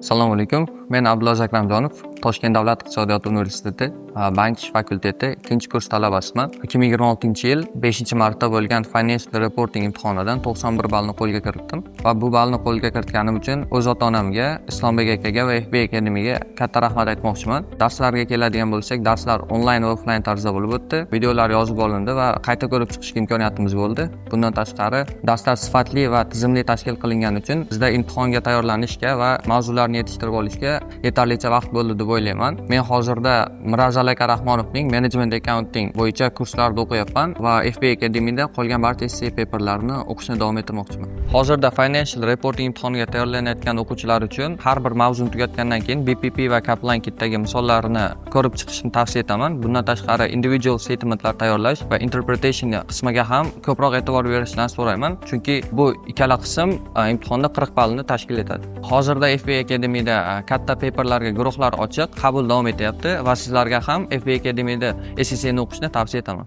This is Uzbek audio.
Assalomu alaykum. Men Abdulaziz Akramjonov, Toshkent davlat iqtisodiyot universiteti bank fakulteti ikkinchi kurs talabasiman. 2026-yil 5-martda bo'lgan Financial Reporting imtihonidan 91 ballni qo'lga kiritdim va bu ballni qo'lga kiritganim uchun o'z ota-onamga, Islombek akaga va FB Academyga katta rahmat aytmoqchiman. Darslarga keladigan bo'lsak, darslar onlayn va offlayn tarzda bo'lib o'tdi. Videolar yozib olindi va qayta ko'rib chiqishga imkoniyatimiz bo'ldi. Bundan tashqari, darslar sifatli va tizimli tashkil qilingani uchun bizda imtihonga tayyorlanishga va mavzularni yetishtirib olishga yetarlicha vaqt bo'ldi deb o'ylayman. Men hozirda Mirazal aka Rahmonovning Management Accounting bo'yicha kurslarda o'qiyapman va FB Academyda qolgan barcha essay paperlarni o'qishni davom ettirmoqchiman. Hozirda Financial Reporting imtihoniga tayyorlanayotgan o'quvchilar uchun har bir mavzuni tugatgandan keyin BPP va Kaplan Kitdagi misollarni ko'rib chiqishni tavsiya etaman. Bundan tashqari, individual statementlar tayyorlash va interpretation qismiga ham ko'proq e'tibor berishni so'rayman. Chunki bu ikkala qism imtihonda 40 ballni tashkil etadi. Hozirda FB Academyda katta paperlarga guruhlar ochiq, qabul davom etyapti va sizlarga ham FB Academyda ACCAni o'qishni tavsiya etaman.